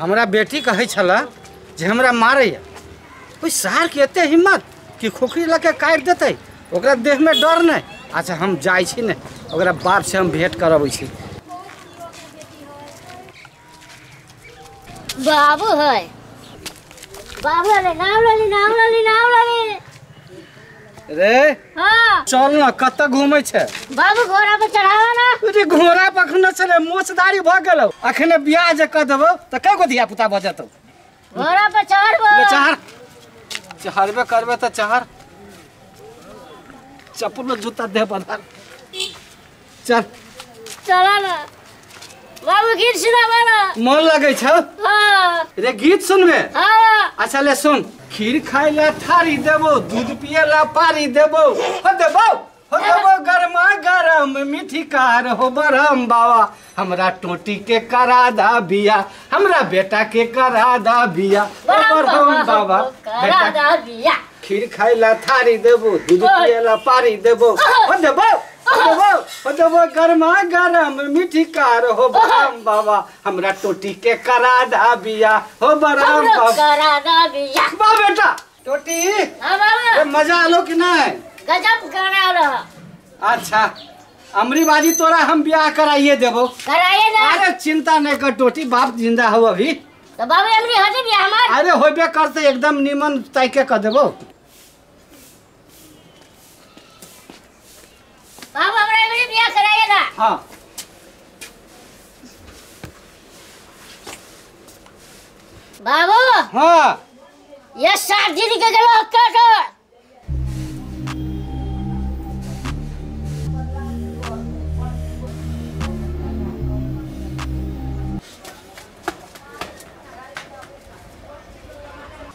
हमरा बेटी कहै छला जे हमरा मारैया। ओहि सारके एते हिम्मत कि खोखरी लऽ के काटि देतै, ओकरा देहमे डर नहि। अच्छा हम जाइ छी ने, ओकरा बाप से हम भेंट करबै छी। बाबू है, बाबू रे, नाम लली, नाम लली, नाम लली रे। हाँ चल न, कतऽ घूमै छै? बाबू घोड़ा पर चढ़ावा ना। अरे घोड़ा पर अखन छलै, मोछदारी भऽ गेलौ। अखने बियाह जे कऽ देबौ तऽ कै गो धिया पुता भऽ जेतौ? घोड़ा पर चढ़बो। ले चढ़, चढ़बे करबे तऽ चढ़, चप्पल जूता दे बदल। चल चला ना बाबू, गीत सुनावा ना। मन लगै छौ? हाँ। रे गीत सुनबे? हाँ। अच्छा ले सुन। खीर खाय ला थारी देबो, दूध पिए ला पारी देबो, हो देबो, हो देबो गरमा गरम मीठी कार हो बरहम बाबा। हमरा टोटी के करा दा बिया, हमरा बेटा के करा दा बिया, हो बरहम बाबा। करा दा बिया। खीर खाय ला थारी देबो, दूध पिए ला पारी देबो, हो देबो, हो देबो, हो देबो गरमा गरम मीठी कार हो बरहम बाबा। हमरा टोटी के करा दा बिया, हो बरहम बाबा। करा दा बिया। वाह बेटा टोटी। हाँ बाबू। मजा आलो कि नहीं? गजब गाना रहा। अच्छा अमरी बाजी तोरा हम ब्याह कराइए देबो। कराइए ना। अरे चिंता नहीं कर टोटी, बाप जिंदा हो अभी। तो बाबू अमरी होते बियाह हमार? अरे होबे करते, एकदम निमन तय के कर देबो। बाबू हमरा अमरी बियाह कराइए ना। हाँ बाबू। हाँ ये 7 दिन के गेलो कट।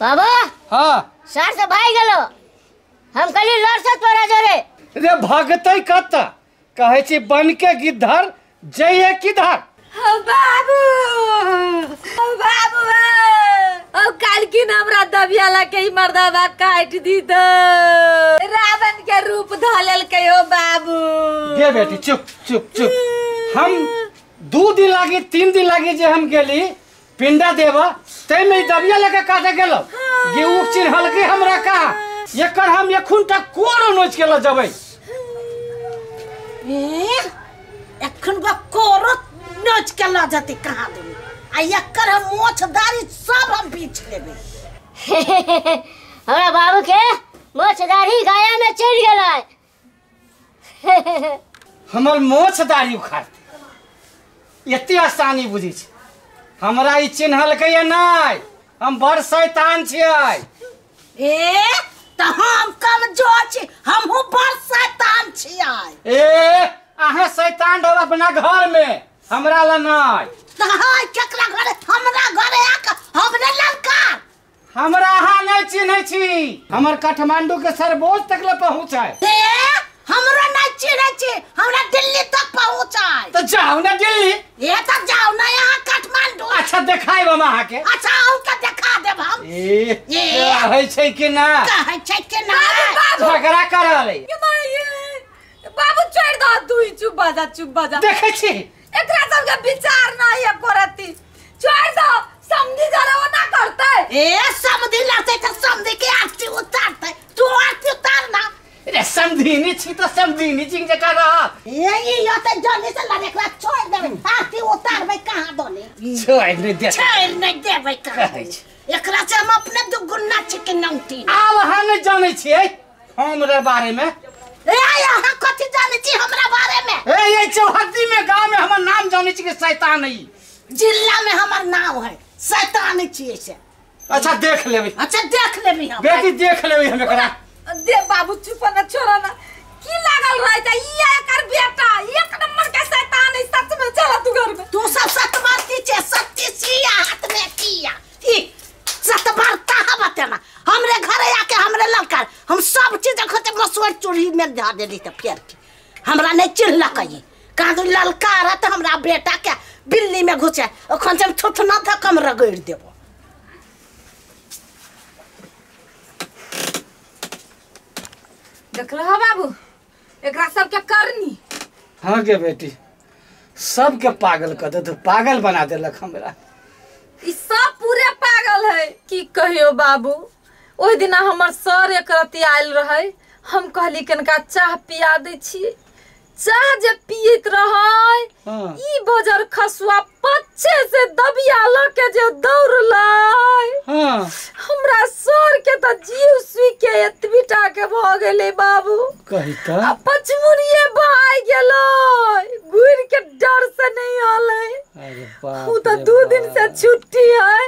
बाबा। हाँ सार से भाई गेलो, हम कली लड़से तोरा जोरे। रे भगतै कत कहै छी बन के गिद्धर जइए किधर। बाबू, बाबू ओ काल की हमरा दबिया ला के ई मर्दाबा काट दी दो, रावण के रूप धलेल के हो बाबू। दे बेटी चुप चुप चुप। हम 2 दिन लागी 3 दिन लागी जे हम गेली पिंडा देवा, ते में दबिया लेके काटे गेलो। गेहूं चिन्हल के हमरा का एकर हम एखुन तक कोरो नोच के ल जबै। ए एखन गो कोरो नोच के ल जते कहां दुनी, आ एकर हम मोछ दाढ़ी सब हम बीछ लेबै। हमरा बाबू के मोछ दाढ़ी गाया में चल गेलै। हमर मोछ दाढ़ी उखाड़ते एते आसानी बुझै छै? हमरा ई चिन्हलकै नहि, हम बड़ शैतान छियै। ए त हम कमजोर छी, हमहूँ बड़ शैतान छियै। ए अहाँ शैतान रहब अपना घर में, हमरा ला नहि। त हाय केकरा घरे? हमरा घरे आके हमरे ललकार। हमरा अहाँ नहि चिन्है छी, हमर काठमांडू के सरबोज तक ले पहुँचाए। ए हमरा नहीं चिन्है छी, हमरा दिल्ली तक पहुँचाए। त जाउ ने दिल्ली। ए त जाउ ने यहाँ काठमांडू। अच्छा देखायब हम अहाँके। अच्छा अहूँ के देखा देब हम। ए कहै छै कि ना? कहै छै कि ना? झगड़ा कर रहलै। बाबू छोड़ दो, तू ही चुप बजा, चुप बजा। देखै छी एकरा सबके विचार नहीं है करती, छोड़ दो। समझी जरा वो ना करते। ए समझी लड़ते त समझी के आरती उतारते, तू आरती उतार ना। रे समधिनी छी त समधिनी छी जका रह। ए ई त जल्दी से लड़े एकरा छोड़ देबै, आरती उतारबै कहां दोनी? छोड़ नै दे, छोड़ नै देबै कहां। एकरा से हम अपने दुगुना छी के नौती। आब अहाँ नै जानै छियै हमरे बारे में। ए अहाँ कथी जानै छी हमरा बारे में? ए ये चौहद्दी में गांव में हमर नाम जानै छी कि शैतान है। जिला में हमर नाम है, शैतान छियै से। अच्छा देख लेबै। अच्छा देख लेबै हम। बेटी देख लेबै हम एकरा। दे बाबू चुप ना, छोड़ा ना। की लागल रहे त ई एकर बेटा एक नंबर के शैतान है सच में। चला तू घर में। तू सब सतबरती छे, सत्य सिया हाथ में किया ई सतबरता हबते ना। हमरे घरे आके हमरे ललकार, हम सब चीज खते मसुआ चूड़ी में धा देली त फेर के हमरा नहीं चिन्हलकै। कहाँ ललकार त हमरा बेटा के बिल्ली में घुसे, अखन से थुथना धकम रगड़ देबो। देखल बाबू एकरा सबके करनी। हाँ गे बेटी, सबके पागल कर दे, पागल बना देलक हमरा। ई सब कहियो बाबू, ओहि दिना हमर सर एक रति आयल रहे, हम कहली कनका चाह पिया दै छी, चाह जे पियत रहे ई बजर खसुआ पच्छे से दबिया ल के जे दौड़लै। हमरा सर के त जीव सुई के एतबी टा के भ गेलै बाबू। कही त आ पचमुड़िए भाग गेलै, घुर के डर से नहीं आलै। अरे बाप उ त 2 दिन से छुट्टी है,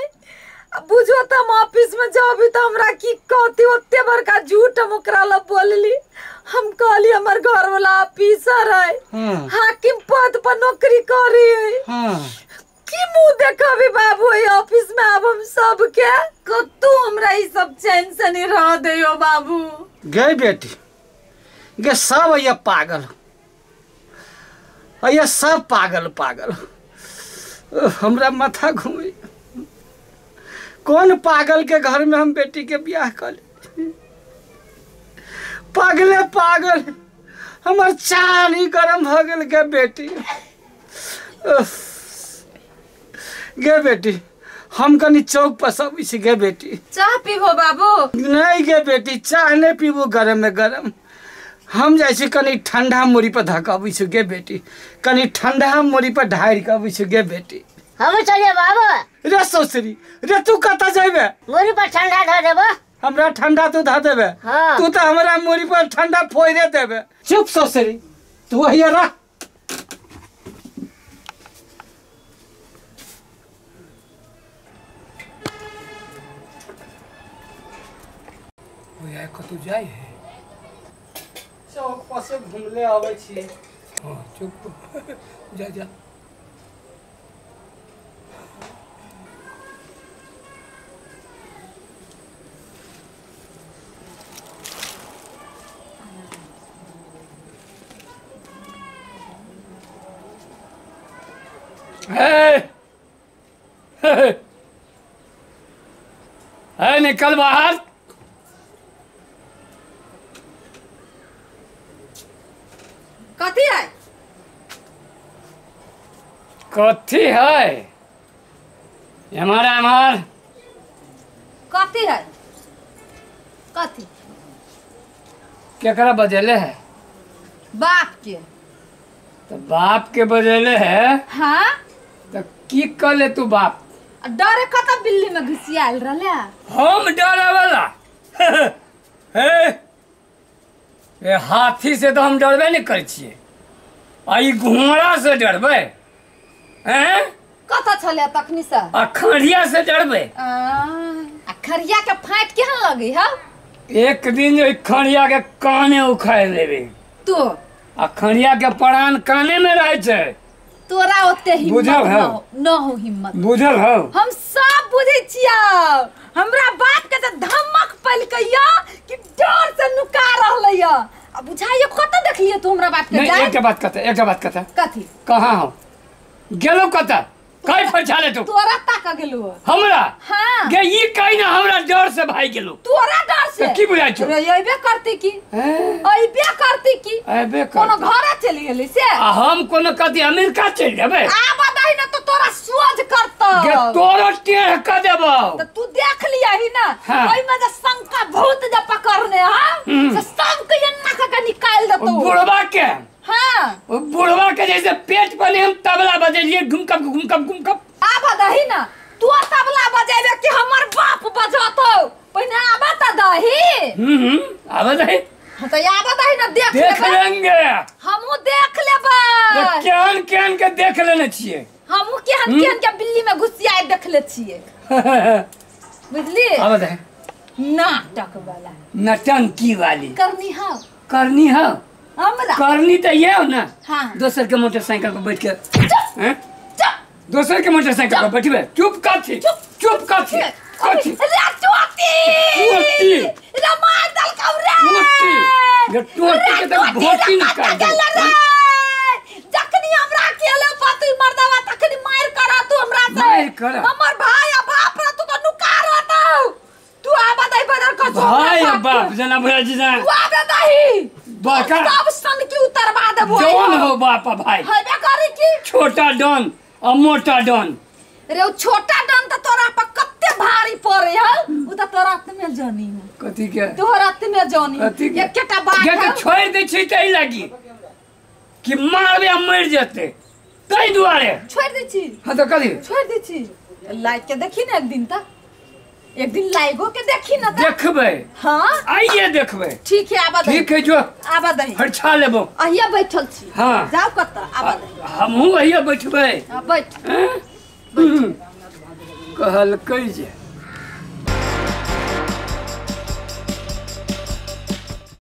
बुझो त हम ऑफिस में जाबी त हमरा की कहती, ओते बड़का झूठ हम ओकरा ल बोलली। हम कहली हमर घर वाला ऑफिसर है, हाकिम पद पर नौकरी करी है। की मुंह देखबी बाबू ऑफिस में आब हम सबके, कतू हमरा ई सब चैन से नहीं रह दियो बाबू। गई बेटी गे, सब ये पागल, ये सब पागल पागल, हमरा माथा घूमे। कौन पागल के घर में हम बेटी के ब्याह कर, पागले पागल, हमर चाल ही गरम भ गेल। गे बेटी, गे बेटी, हम कनी चौक पर सब छी। गे बेटी चाह पीबो बाबू? नहीं गे बेटी, चाह नहीं पीबो, गरम में गरम हम जाइ छी कनी ठंडा मुड़ी पर धकबै छी। गे बेटी कनी ठंडा मुड़ी पर ढारि के अबै छी। गे बेटी हम चलिए बाबू। रे ससुरी रे, तू कतऽ जेबे? मुड़ी पर ठंडा धऽ देबो। हमरा ठंडा तू धऽ देबे? हाँ। तू तो हमरा मुड़ी पर ठंडा फोड़े देबे। चुप ससुरी, तू वही रह। कतौ जाइ है? चौक पर से घूमले आबै छी। हाँ चुप, जा जा। हे, निकल बाहर। कथी है? कथी है? हमारा हमार कथी है? कथी केकरा बजेले है? बाप के। तो बाप के बजेले है? हाँ। तो की कर ले तू बाप? डरे कत बिल्ली में घुसियाल रहले। हम डरे वाला? हे, ए हाथी से तो हम डरबे नहीं करै छियै, आ ई घोड़ा से डरबै हैं? कत छले तखनी से? आ खड़िया से डरबै। आ खड़िया के फाट केहन लगै हौ? एक दिन ओइ खड़िया के काने उखाड़ि लेबै तू। आ खड़िया के प्राण काने में रहै छै। तोरा ओते हिम्मत न हो, हिम्मत बुझल हो? हम सब बुझै छियौ। हमरा बाप के त धमक पलकैया कि डर से नुका रहलै। आ बुझाइयो कत देखलियै तू हमरा बाप के? नहीं, एकटा बात कहता, एकटा बात कहता। कथी? कहाँ हो गेलो? कत कई फरछाले तू? तोरा ताक गेलो हमरा? हां। गे ई कहि ना हमरा डर से भाग गेलो। तोरा डर से? की बुझाइ छौ? रे अइबे करती की, अइबे करती की, अइबे कर। कोनो घरे चलि गेलै से? आ हम कोनो कथी अमेरिका चलि जेबै? आ बताही ना तो तोरा सोझ करतौ। गे तोरो टेढ़ क देबौ। त तू देख लियही ना, ओइ में जे शंका भूत जे पकड़ने हां, से सब के एन्ना क के निकाल देतौ। बुढ़वा के? हाँ। वो बुढ़वा के जैसे पेट पर हम तबला बजेलिए, घुमकप घुमकप घुमकप। आ बदही ना तू तबला बजेबे कि हमर बाप बजतौ? पहिने आबा त दही। हम्म, आबा दही। हां त आबा दही ना, देख देख लेंगे। हमहु देख लेबै। केहन केहन के देख लेने छियै। हमहु केहन केहन के बिल्ली में घुसियाय देख ले छियै। बुझली? आबा दही। नाटक वाला, नटंकी वाली करनी हौ, करनी हौ हमरा करनी तो ये हो ना। हाँ। दोसर के मोटरसाइकिल पर बैठ के, दोसर के मोटरसाइकिल पर बैठबे। चुप कथी, चुप कथी, कथी? रे चोटी, चोटी, रे मार दलकौ रे चोटी, रे चोटी के त घोटी निकाल दे रे। जखनी हमरा अकेले पति मर्दवा तखनी मार करा तू हमरा से, मार करा। हमर भाई आ बाप रे तू त नुका रहतौ। तू आबा दही बदल कर भाई आ बाप जना भैया जी जना तू आबे दही बाका सब सन के उतरवा देबो। जौन हो बाप भाई हेबे करी की छोटा डन आ मोटा डन रे। उ छोटा डन त तोरा पर कते भारी पड़े हौ। जानी हूँ। कथी के? तोहर अतने जानी। कथी के? एकेटा बात के हौ। छोड़ि दै छी तै लागी कि मारबे आ मरि जेतै तै दुआरे छोड़ि दै छी। हाँ तो कथी छोड़ि दै छी? लाइक के देखी ना एक दिन तक, एक दिन लाइगो के देखी ना तक। देखबै। हाँ आइए देखबै। ठीक है आबा दही। ठीक है जो आबा दही। फरछा लेबो। अहिया बैठल छी। हाँ जाओ कतऽ आबा दही। हमहूँ अहिया बैठबै। हाँ, बैठ। कहलकै जे